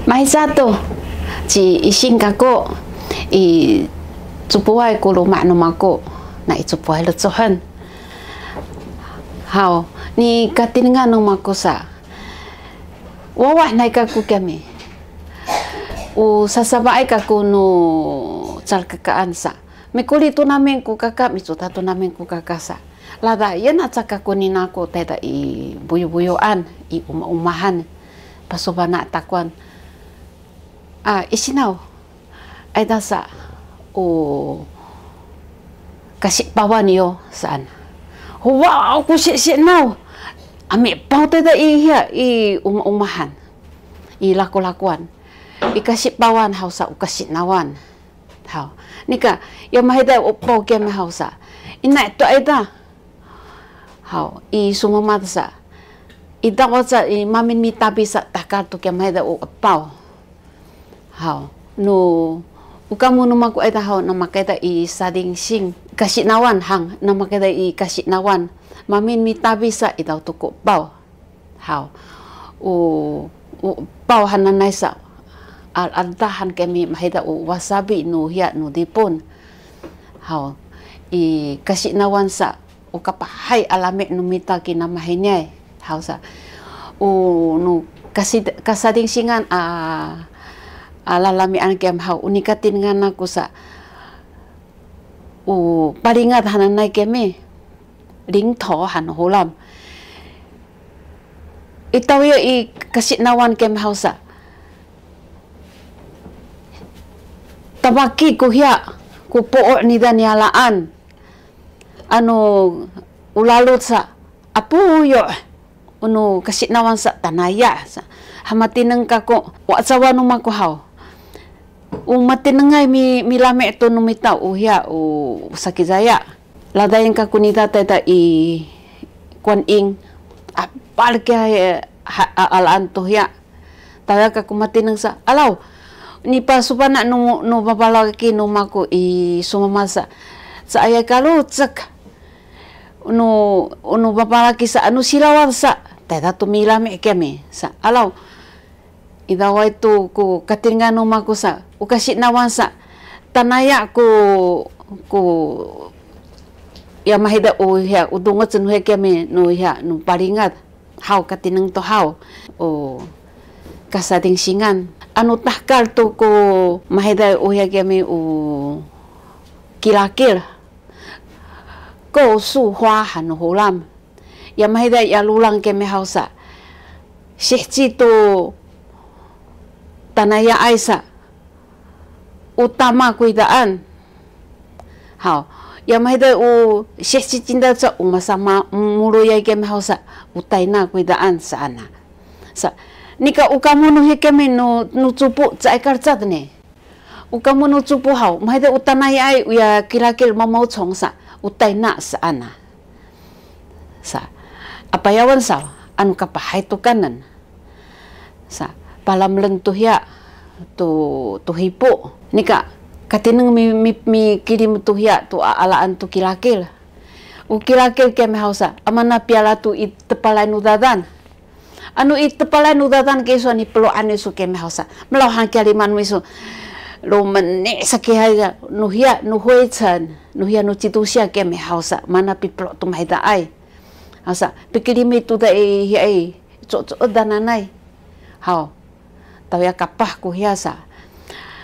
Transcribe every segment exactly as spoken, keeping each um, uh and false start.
Maysa to, ci Ising kako, i cupuay ku luma' nu mako, na i cupuay lecohen. Haw, ni katinengan nu mako sa, wawa nay kako kami. U sasabaay kako nu calkekaan sa. Mikuli to nami ku kaka, micuta to nami ku kaka sa. Lada, yan a caka ku nina ku tayda i buyubuyoan, i uma-umahan, pasubana takuan. A, isinaw, ayda sa, o, kasipawan yo, saan. Huwa, o, ku sisinaw. Ami paw tayda i hiya, i uma-umahan. I lakulakuan. I kasipawan haw sa, o kasinawan. Haw. Nika, ya mahida u epaw kiyami haw sa. Ina to ayda. Haw, i sumamad sa. I dawat sa, i mamin mitabi sa, takal to kiyami mahida u epaw. Haw. Nu, u kamu nu mako ayda haw, na makayda i sadingsing. Kasinawan hang, na makayda i kasinawan. Mamin mitabi sa, i daw to ko epaw. Haw. U, u epaw hananay sa, al-, aldahan kami mahida u wasabi nu hiya nu dipun. Haw. I kasinawan sa, u kapahay a lami nu mita kina mahinay. Haw sa. U nu kasi-, kasadingsingan a, a lalamian kami haw. U nikatingan aku sa, u palingat hananay kami. Lingto han hulam. I tawiya i kasinawan kami haw sa. Tabaki ku hiya, ku puo' nida niyalaan. Anu, u lalut sa, apuyo', unu kasinawan sa tanaya sa. Hamatineng kako, wacawa nu mako haw. U matinengay mi, milami to nu mita u hiya, u sakizaya. Ladayen kako nida tayda i kuan ing, apal kiya, ha, a, alaan to hiya. Taya kako matineng sa, alaw, nipasubana nu, nu babalaki nu mako i sumamad sa. Sa ayay kalucek. Nu, nu babalaki sa, anu silawad sa. Tayda to milami kami sa, alaw. Idaway to ku katingan nu mako sa, u kasinawan sa, tanaya ku, ku, ya mahida u hiya, u dungoc nu hiya kami, nu hiya, nu palingat, haw katineng to haw, u kasadingsingan. Anu tahkal to ku mahida u hiya kami, u kilakil. Ko suhwa han hulam. Ya mahida ya lulang kami haw sa. Sihci to tanayaay sa. U tama kuidaan. Haw. Ya mahida u sihci cinta sa u masama muluyay kami haw sa. U tayna kuidaan sa ana. Sa. Nika u kamu nu hi kami nu, nu cupu caay kalcat ni. U kamu nu cupu haw, mahida u tanayaay, uya kilakil mamaucong sa, u tayna sa ana. Sa, apayawan sa, anu kapahay to kanen. Sa, palamlen to hiya, to, to hipu. Nika, katineng mi, mi, mikilim to hiya, to a, alaan to kilakil. U kilakil kami haw sa, amana piyala to i tepalay nu dadan. Anu i tepalay nu dadan kisu a nipeloan isu kami haw sa. Melaw han kiya lima nu isu. Lumeni sakihay nu hiya, nu huicen, nu hiya nu cidusiya kami haw sa. Mana pipelo to mahidaay. Haw sa, pikilimi to da i hiya i, coco dananay. Haw. Tawiya kapah ku hiya sa.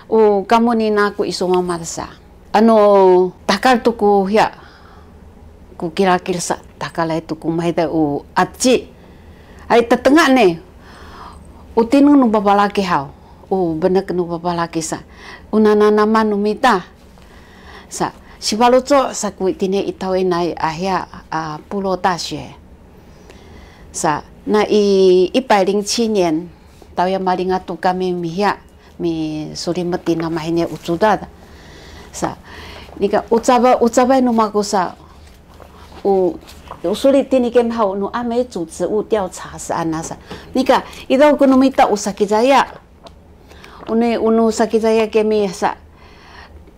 U kamu nina ku isu mamad sa. Anu, takal to ku hiya. Ku kilakil sa, takalay to ku mahida u aci. Ay, tatenga ni. U tineng nu babalaki haw. U benek nu babalaki sa. U nananaman nu mita. Sa, sipaloco sa ku itini i tawinay a hiya, a, pulo 大学. Sa, na i 一百零七年, tawiya malingat to kami mihiya, misulimet tina mahini u cudad. Sa, nika u cabay, u cabay nu mako sa, u, u sulit tini kami haw nu amay cu ci u tiyaw ca sa ana sa. Nika, idaw ku nu mita u sakizaya. Unu, unu sakizaya kami sa,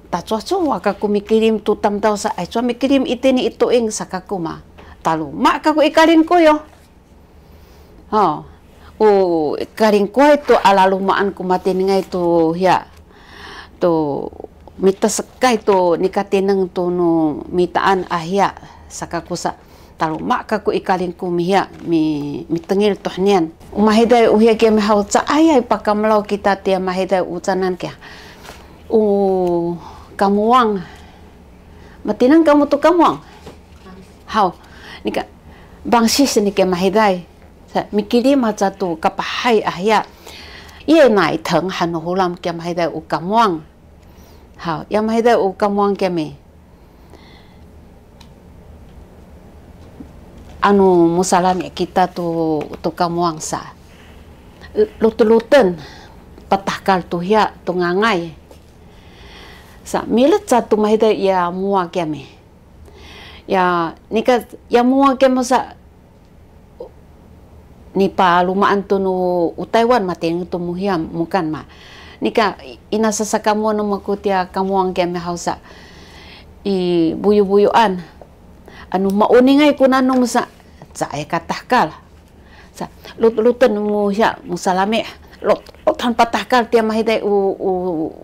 tacuacuwa kaku mikilim tu tamdaw sa, ay, cuwa mikilim itini i tuing sa kaku ma. Taluma kaku i Kalingkuyo. Ho. U kalingkuway tu a lalumaan ku matinengay tu hiya, tu mitesekay tu nikatineng tu nu mitaan a hiya, saka ku sa taluma' kaku i kalingku mihiya, mi, mitengil tu henian. U Mahiday u hiya kiya mihaw, caayay pakamelaw kita tiya Mahiday u canan kiya. U kamuwang. Matineng kamu tu kamuwang? Haw, nika, bangsis ni kiya Mahiday. Sa, mikilim aca tu kapahay a hiya. Iye nai teng han no hulam kiya Mahiday u kamuwang. Haw, ya Mahiday u kamuwang kiya mi. Anu musalami kita tu, tu kamuwang sa. Luteluten, patahkal tu hiya, tu ngangay. Sa, milet sa tu Mahiday ya muwa kiya mi. Ya, nika, ya muwa kiya mu sa, nipalumaan tu nu u Taywan matineng tu muhiya mukan ma. Nika, ina sasakamuan nu maku tiya kamuwang kiya mihaw sa. I buyubuyuan. Anu mauningay ku nanu mu sa, caay katahkal. Sa, lut-, luten mu hiya, musalami. Lut-, lutan patahkal tiya Mahiday u, u,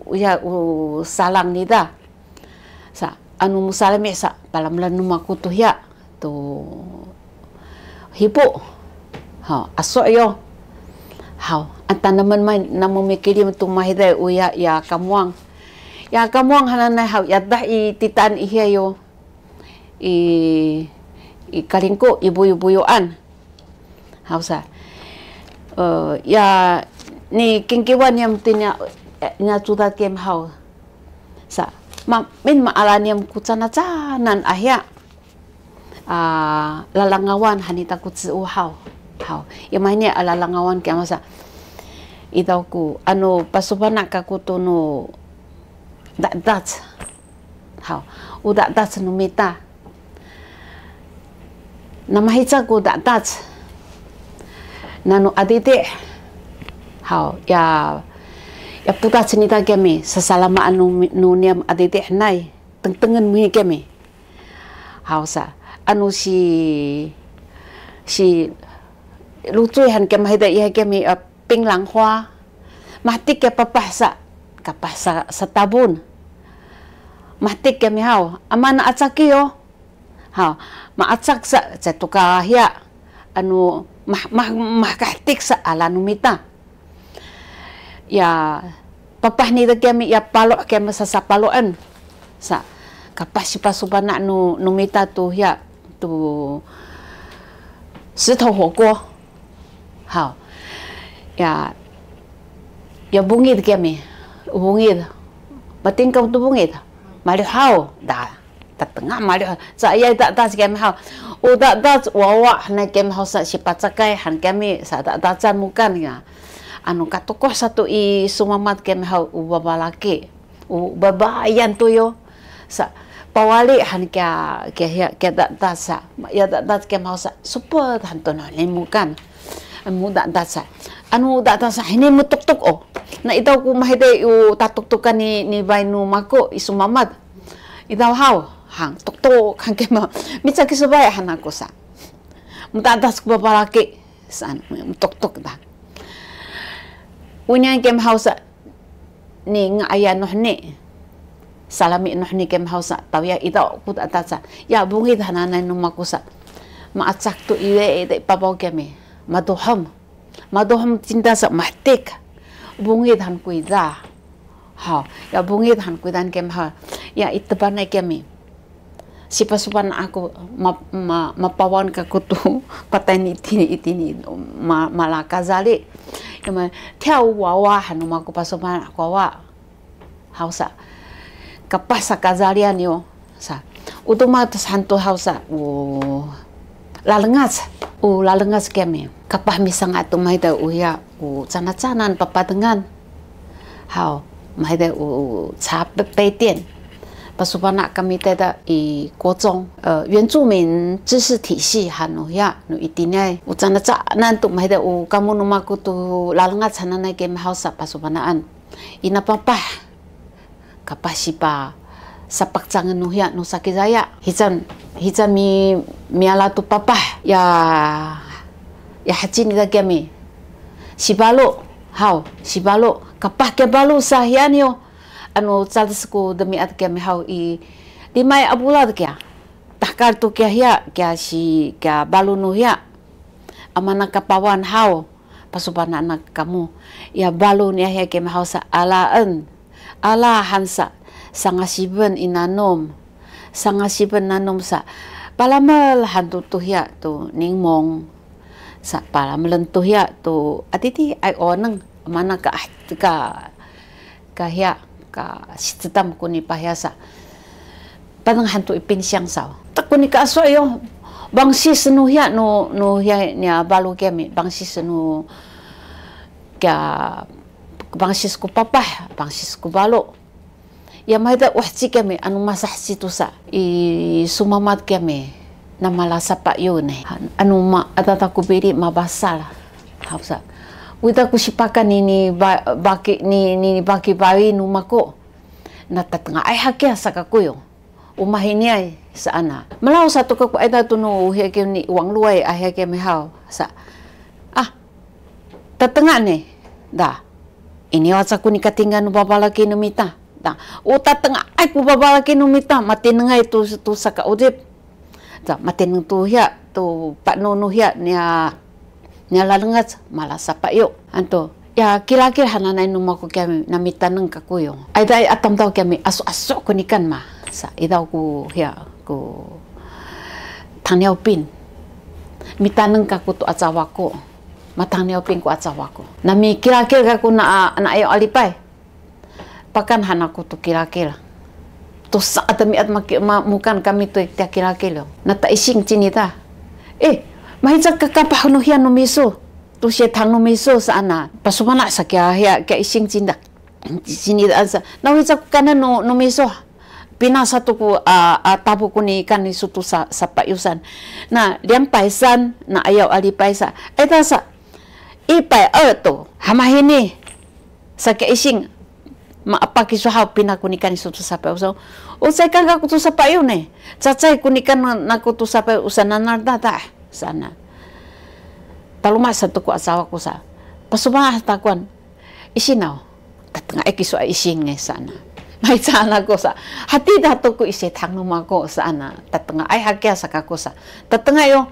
u, ya, u salang nida. Sa, anu musalami sa, palamlan nu maku tu hiya, tu hipu. Haw, aso yo. Haw, an tanaman may, namu mikilim tu Mahiday u ya, ya kamuwang. Ya kamuwang hananay haw, ya dah i titaan i hiya yo. I, i kalingku, i buyubuyuan. Haw sa. Eh, ya, ni kingkiwan ya mutinya, eh, nya cudad kiya mihaw. Sa, ma, min maala niyam ku canacanan a hiya. A, lalangawan hanita ku ciu haw. Haw, ya mayni a lalangawan kiya masa. Idaw ku, anu, pasufana' kaku tu nu da'dac. Haw, u da'dac nu mita. Namahica ku da'dac. Nanu adidi'. Haw, ya, ya pudac nita kiya mi, sasalamaan nu, nu niyam adidi' hanay, tengtengen mu kiya mi. Haw sa, anu si, si lucuy han kiya Mahiday iya kiya mi, a, pinglangwa. Mahatik kiya papah sa, kapah sa, satabun. Mahatik kiya mi haw, amana acaki yo. Haw, maacak sa, catuka hiya, anu, mah, mah, mahkahtik sa, ala nu mita. Ya, papah nita kiya mi, ya palo' kiya mi sasapaloen. Sa, kapah sipasufana' nu, nu mita tu hiya, tu 石头火锅. Haw. Ya, ya bungid kiya mi. Bungid. Matingkaw tu bungid. Malihaw. Da. Tatenga malihaw. Sa, ya da'dac kiya mi haw. U da'dac wawa hanay kiya mi haw sa sipacakay han kiya mi sa da'dacan mukan ya. Anu katukuh satu i sumamad kiya mi haw u babalaki. U babayan tu yo. Sa, pawali han kiya, kiya, kiya, kiya da'dac sa. Ya da'dac kiya mi haw sa, supet han tu no nimukan. Mu da'dac sa. Anu da'dac sa, hini mu tuktuk o. Na idaw ku Mahiday u tatuktukan ni, ni bay nu mako, i sumamad. Idaw haw, hang, tuktuk, hang kiya mi haw. Micaki subay han aku sa. Mu da'dac ku babalaki. Saan, mu tuktuk da. Unyang kiya mi haw sa. Ni nga'ayan nu heni. Salami nu heni kiya mi haw sa, tawiya idaw ku da'dac sa. Ya bungid hananay nu mako sa. Maacak tu iwe ida i papaw kiya mi. Maduhem. Maduhem cinta sa mahatik. Bungid han kuyda. Haw, ya bungid han kuydan kiya mi haw. Ya i tebanay kiya mi. Sipasufana' aku ma, ma, mapawan kaku tu patay ni itini, itini, ma, malakazali. Ima, tiya u wawa, hanu mako pasufana' aku wawa. Haw sa, kapah sa kazalian yo. Sa, u tumatus han tu haw sa, u lalengac, u lalengac kiya mi. Kapah misanga' tu mayda u ya, u canacanan papadengan. Haw, mayda u 茶杯店. Pasufana' kami tayda i 国中, e, 原住民知识体系 hanu ya, nu itiniay. U canacanan tu mayda u kamu nu mako tu lalengac hananay kiya mi haw sa pasufana'an. Ina papah. Kapah sipa sapakcangen nu hiya nu sakizaya. Hican, hican mi, miala tu papah. Ya, ya hacin ita kiya mi. Sibalu, haw, sibalu, kapah kiya balu sa hiya niyo. Anu cales ku demiad kiya mihaw i, limay a bulad kiya. Tahkal tu kiya hiya, kiya si, kiya balu nu hiya. Amana kapawan haw, pasupanan kamu. Ya balu niya hiya kiya mihaw sa alaen. Ala han sa, sangasiben i nanum. Sangasiben nanum sa, palamel han tu tuhiya tu ningmong. Sa palamelen tuhiya tu adidi ay oneng, mana ka, ka, ka hiya, ka sicedam kuni pahiya sa. Paneng han tu i pinsiang sa. Tak kuni ka aso yo, bangsis nu hiya, nu, nu hiya niya balu kemi, bangsis nu kiya, bangsis ku papah, bangsis ku balu. Ya mayda wahci kemi, anu masahci tu sa, i sumamat kemi, na malasapa yu ne. Anu ma, adada ku bili mabasal. Haw sa. Wida ku sipakan ni, ni ba, baki, ni, ni baki bawi nu mako. Na tatengaay hakiya sa kakuyo. Umah ini ay, sa ana. Melaw sa tu kaku ayda tu nu hiya kemi ni wangluay, a hiya kemi haw. Sa. Ah, tatenga ne. Da. Ini waca ku ni katingga nu babalaki nu mita. Da. U tatengaay ku babalaki nu mita. Matinengay tu, tu saka udip. Da. Matineng tu hiya, tu panu nu hiya, niya, niya lalengec, malasapa yu. Anto. Ya, kilakil hananay nu mako kiyami, na mitaneng kakuyo. Ayda ay atam taw kiyami, asu-asu ku nikan ma. Sa, idaw ku, hiya, ku Tangniawpin. Mitaneng kaku tu acawa ko. Matangniawpin ku acawa ko. Nami kilakil kaku na, na ayaw alipay. Pakan han aku tu kilakil. Tu sa adamiat maki, ma, mukan kami tu tiya kilakil yo. Na ta ising cinita. Eh, mahica kakapah nu hiya nu miso. Tu siyethang nu miso sa ana. Pasumana sa kiya hiya kiya ising cinda. Cinita sa. Na wica ku kanan nu, nu miso. Pinasa tu ku, a, a, tabu ku ni kan ni sutu sa, sapayusan. Na, liyampaysan, na ayaw alipaysa. Ayta sa, ipay a tu, hamahini. Sa kiya ising, maapa kisu haw pina ku nikan ni sutu sapayusan. Usay kan kaku tu sapayun ne. Cacay ku nikan naku tu sapayusan nanal tata. Sana. Taluma sa tu ku acawa ku sa. Pasumana takuan. Isinaw, tatengaay kisu a ising ne sana. Maicaan ako sa, hati da to ku i siyethang nu mako sana. Tatengaay hakiya sa kako sa. Tatengaay o,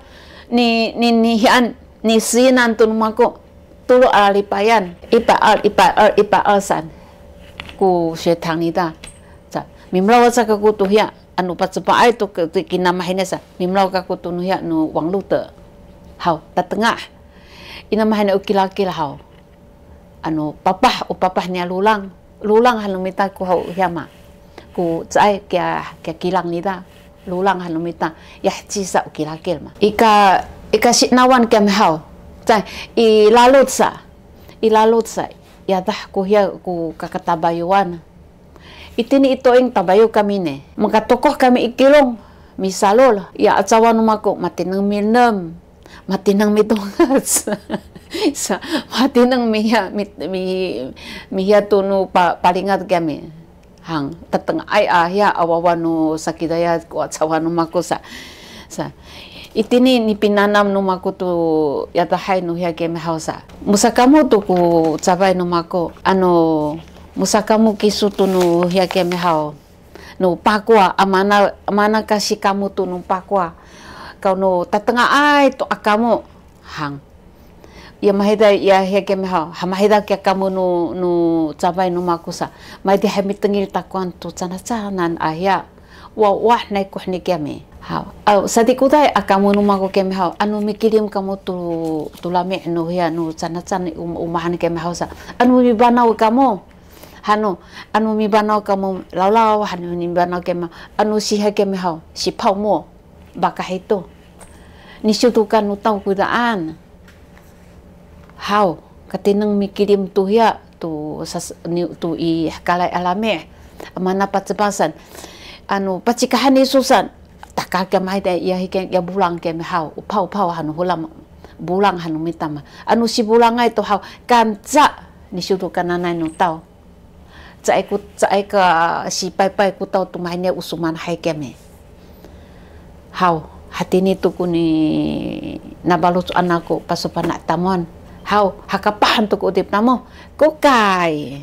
ni, ni, ni hiyan, ni sinan tu nu mako. Tulu a lipayan, ipaal, ipaal, ipaal san. Ku siyethang nita. Sa, mimelaw sa kako tu hiya, anu pacepaay tu ke, tu kinamahina sa. Mimelaw kako tu nu hiya nu wanglu te. Haw, tatenga. Inamahina u kilakil haw. Anu papah, u papah niya lulang. Lulang hanu mita ku haw hiyama. Ku caay kiya, kiya kilang nita. Lulang hanu mita. Yahci sa u kilakil ma. Ika, ika sinawan kiyami haw. Caay, i lalut sa. I lalut sa. Yadah ku hiya ku kakatabayuan. Itini i toing tabayu kami ne. Makatokoh kami i kilung. Misalul. Ya acawa nu mako. Matineng minem. Matineng midungec. Sa, matineng mihiya, mi, mi, mihiya tu nu pa, palingat kami. Hang, tatengaay a hiya a wawa nu sakidaya ku acawa nu mako sa. Sa, itini nipinanam nu mako tu yatahay nu hiya kami haw sa. Musakamu tu ku cabay nu mako. Anu, musakamu kisu tu nu hiya kami haw. Nu pakwa, amana, amana kasi kamu tu nu pakwa. Kau nu tatengaay tu a kamu. Hang. Ya mahida ya hiya kami haw. Ha mahida kiya kamu nu, nu cabay nu mako sa. Mahida hay mitengil takuan tu canacanan a hiya. Wa, wa, nay kuh ni kami. Haw. Aw, sadikuday a kamu nu mako kami haw. Anu mikilim kamu tu, tu lami nu hiya nu canacan um, umahan kami haw sa. Anu mibanaw kamu. Hanu, anu mibanaw kamu lawlaw, hanu mibanaw kema, anu siha kemi haw, sipaw mu, baka hitu. Nisudukan nu taw kudaan. Haw, katineng mikilim tu hiya, tu sas, ni, tu i kalay alami, mana pacepasan. Anu, pacikahan ni susan, takal kemay da iya hiken, iya bulang kemi haw, upaw, upaw, hanu hulam, bulang hanu mitama. Anu sibulangay tu haw, kanca, nisudukan nanay nu taw. Caay ku, caay ka sipaypay ku taw tu mahini usuman hay kami. Haw, hatini tu ku ni nabaluc anak ku pasupana tamon. Haw, ha kapah han to ku udip namu. Kukay.